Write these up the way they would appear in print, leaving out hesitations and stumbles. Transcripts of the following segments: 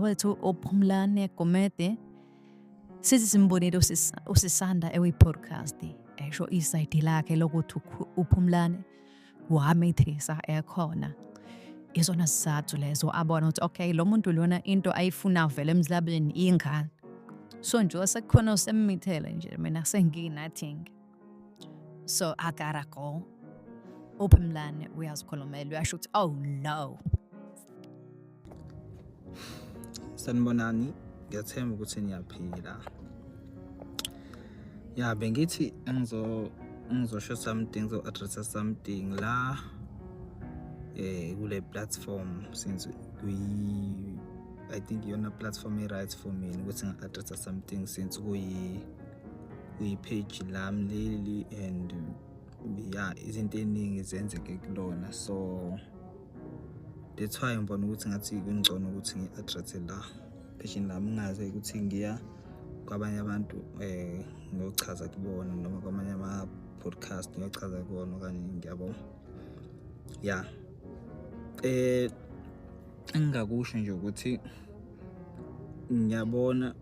Wethu uPhumlane Gumede sithi simbonile uSisanda ewi-podcast esho isayidi lakhe lokuthi uPhumlane wamithisa ekhona. Izona sizathu lezo abona ukuthi okay, lo muntu lona into ayifuna vele emhlabeni ingane. So nje sekukhona osemmithele nje, mina sengiyi-nothing, so I gotta go. UPhumlane uyazikhulumela, uyasho ukuthi oh no. Sanibonani, ngiyathemba ukuthi niyaphila. Ya, bengithi ngizosho something, ngizo-addressa something la kule platform, since kuyi I think iyona platform e-right for mina ukuthi ngi-addressa something, since kuyi page lami leli and ya, izinto ey'ningi zenzeke kulona, so that's why ngibona ukuthi ngathi kungcono ukuthi ngi-addresse la page lami, ngingaze ukuthi ngiya kwabanye abantu ngiyochaza kubona noma kwamanye ama-podcast ngiyochaza kubona okanye ngiyabo. Ya, engingakusho nje ukuthi ngiyabona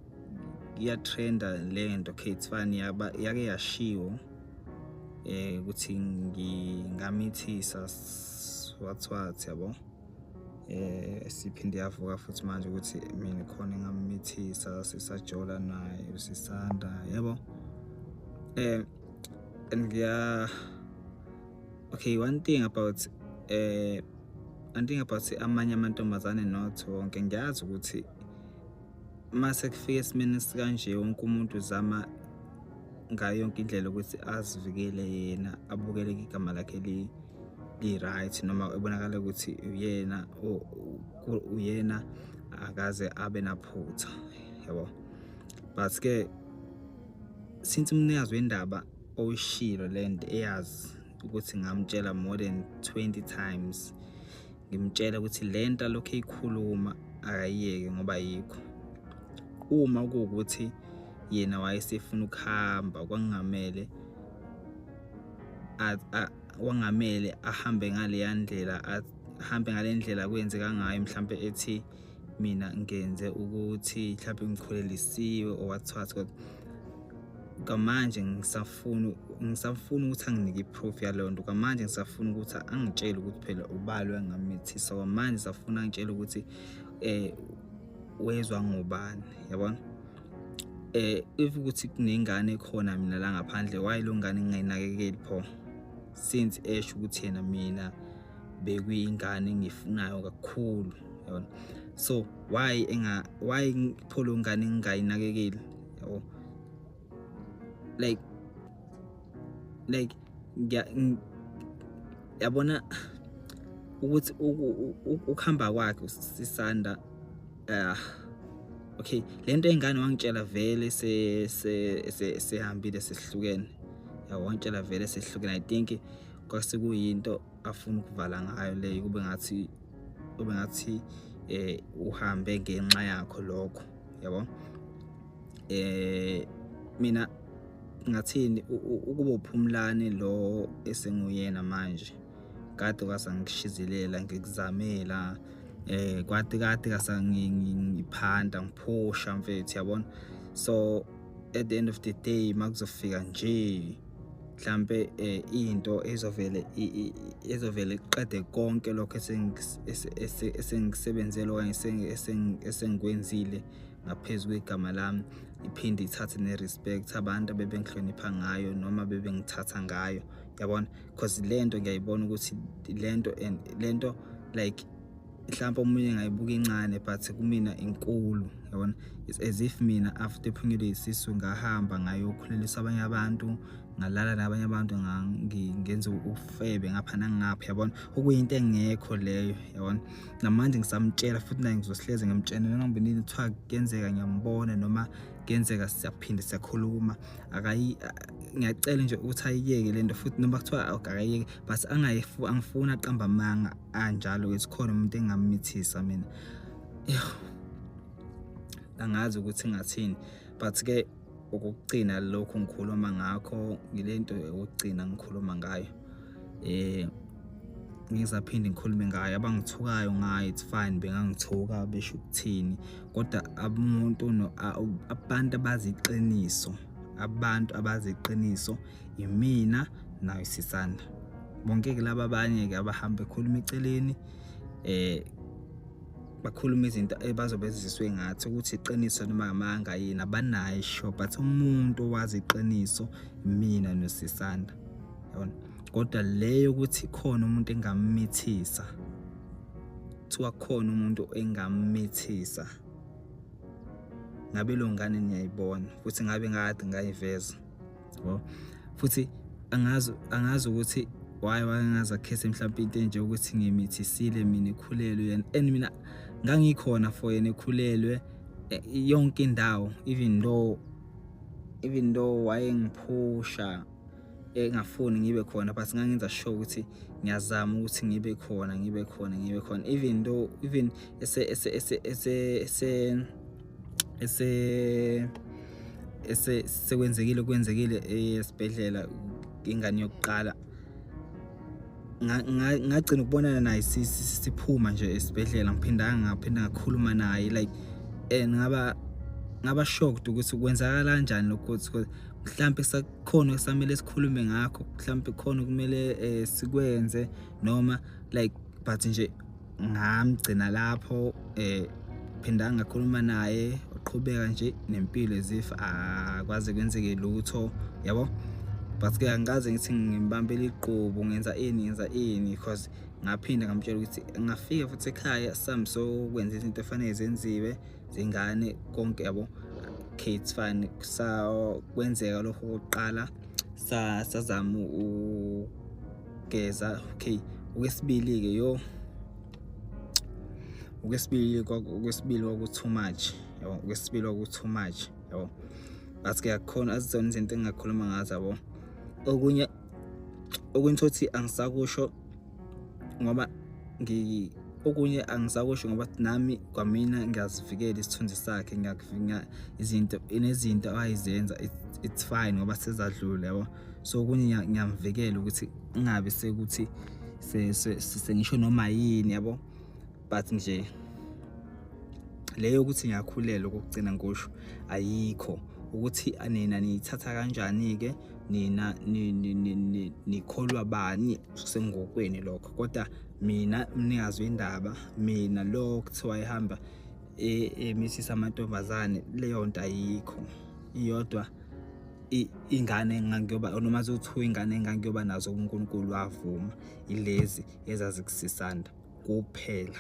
iyatrenda lento. Okay, it's fine, yaba yake yashiwo ukuthi ngingamithisa, what what, yabo. Siphinde yavuka futhi manje ukuthi mina khona engamithisa sisajola naye uSisanda, yabo. And ngiya okay, one thing about amanye amantombazane, not wonke, ngiyazi ukuthi mase kufika esimeni esikanje wonke umuntu uzama ngayo yonke indlela ukuthi azivikele yena, abukele igama lakhe li-right noma ebonakala ukuthi uyena akaze abe naphutha, yabo. But ke since umnikazi wendaba oyishilo lento eyazi ukuthi ngamtshela more than 20 times, ngimtshela ukuthi lento alokhu eyikhuluma akayiyeke, ngoba yikho uma kuwukuthi yena wayesefuna ukuhamba, kwangamele ahambe ngaleya ndlela, ahambe ngale ndlela kwenzeka ngayo. Mhlampe ethi mina ngenze ukuthi mhlampe ngikhulelisiwe or what what, kodwa kwamanje ngisafuna ukuthi anginike i-proof yaleyo nto. Kwamanje ngisafuna ukuthi angitshele ukuthi phela ubani engamithisa. Kwamanje ngisafuna angitshele ukuthi wezwa ngobani, yabona. If ukuthi kunengane ekhona mina la ngaphandle, why lo ngane ngingayinakekeli pho, since esho ukuthi yena mina bekuyingane engiyifunayo kakhulu, yabona? So why pho lo ngane ngingayinakekeli, yabo? Like yabona ukuthi ukuhamba kwakhe Sisanda, okay, lento engane wangitshela vele se se sehambile, sesihlukene, yabo. Wangitshela vele sehlukene. I think kwasekuyinto afuna ukuvala ngayo leyo, kube ngathi uhambe ngenxa yakho lokho, yabo. Mina ngathini ukuba uPhumlane lo esenguyena manje, kade kwasa ngishizilela, ngikuzamela, kwade kade kasa ngiphanda, ngiphusha mfethu, yabona. So at the end of the day makuzofika nje mhlambe into ezovele iqede konke lokho esengisebenzele okanye esengikwenzile ngaphezu kwegama lami, iphinde ithathe ne-respect abantu abebengihlonipha ngayo noma bebengithatha ngayo, yabona, because lento ngiyayibona ukuthi lento and lento, like mhlawumbe omunye ngayibuka incane, but kumina inkulu, yabona. It's as if mina after ephunyelwe isisu ngahamba ngayokhulelisa abanye abantu, ngalala nabanye abantu, ngenza ufebe ngapha nangapha, yabona, okuyinto engekho leyo, yabona. Namanje ngisamtshela futhi naye, ngizosihleze ngimtshela noma nini kuthiwa kuyenzeka ngiyambona noma kuyenzeka siyaphinde siyakhuluma. Akayi, ngiyacela nje ukuthi ayiyeke lento futhi, noma kuthiwa akayiyeke, but angifuni aqamba amanga anjalo ukuthi khona umuntu engamithisa mina. Angazi ukuthi ngathini, but ke okugcina lokhu ngikhuluma ngakho, ngilento okugcina ngikhuluma ngayo. Ngizaphinde ngikhulume ngayo, abangithukayo ngayo it's fine, bengangithuka besho ukuthini, kodwa umuntu no abantu abazi iqiniso, abantu abazi iqiniso imina nayo Sisanda. Bonke-ke laba abanye-ke abahamba bekhuluma eceleni bakhuluma izinto ebazobe ziziswe ngathi ukuthi iqiniso noma amanga yini, abanayo sure, but umuntu owazi iqiniso imina noSisanda, yabona. Kodwa leyo ukuthi khona umuntu engammithisa, kuthiwa khona umuntu engammithisa, ngabe lo ngane niyayibona futhi ngabe ngakade ngayiveza, yabo. Futhi angazi ukuthi why wayengaze akhethe mhlawumbe into enje ukuthi ngimithisile mina ekhulelwe yena, and mina ngangikhona for yena ekhulelwe yonke indawo, even though wayengiphusha engafuni ngibe khona, but ngangenza sure ukuthi ngiyazama ukuthi ngibe khona, ngibe khona, ngibe khona, even though even ese ese ese ese ese ese ese sekwenzekile kwenzekile esibhedlela ingane yokuqala, ngagcina ukubonana naye siphuma nje esibhedlela, ngiphindanga ngaphinda ngakhuluma naye, like ngaba shocked ukuthi kwenzakala kanjani lokho, ukuthi mhlambe sakhona kusamele sikhulume ngakho, mhlambe khona kumele sikwenze noma like, but nje ngamgcina lapho, phinda ngakhuluma naye, uqhubeka nje nempilo as if akwaze kwenzeke lutho, yabo. But ke angikaze ngithi ngimbambele iqhubu, ngenza ini, ngenza ini, because ngaphinda ngamtshela ukuthi ngafika futhi ekhaya sami sokwenza izinto efanele zenziwe zingane konke, yabo. Okay, it's fine, kwenzeka lokho kokuqala, sazama ukugeza. Okay, okwesibili-ke, yo, okwesibili kwaku too much, yabo. Okwesibili kwaku too much, yabo, but ke akukhona azizona izinto engingakhuluma ngazo, yabo. Okunye thothi angisakusho ngoba okunye angisakusho ngoba nami kwamina ngiyazivikela isithunzi sakhe, ngiyakuvinya izinto nezinto ayizenza, it's fine ngoba sezadlula, yabo. So okunye ngiyamvikela ukuthi ngingabe sekuthi sengisho noma yini, yabo. But nje leyo ukuthi ngiyakhulelwa okugcina ngisho ayikho, ukuthi nina niyithatha kanjani-ke, nina nikholwa bani, sengokweni lokho. Kodwa mina umnikazi wendaba, mina lo kuthiwa ehamba emithisa amantombazane, leyo nto ayikho. Iyodwa ingane engangiyoba noma zothiwa ingane engangiyoba nazo, uNkulunkulu wavuma, ilezi ezazikusisanda kuphela.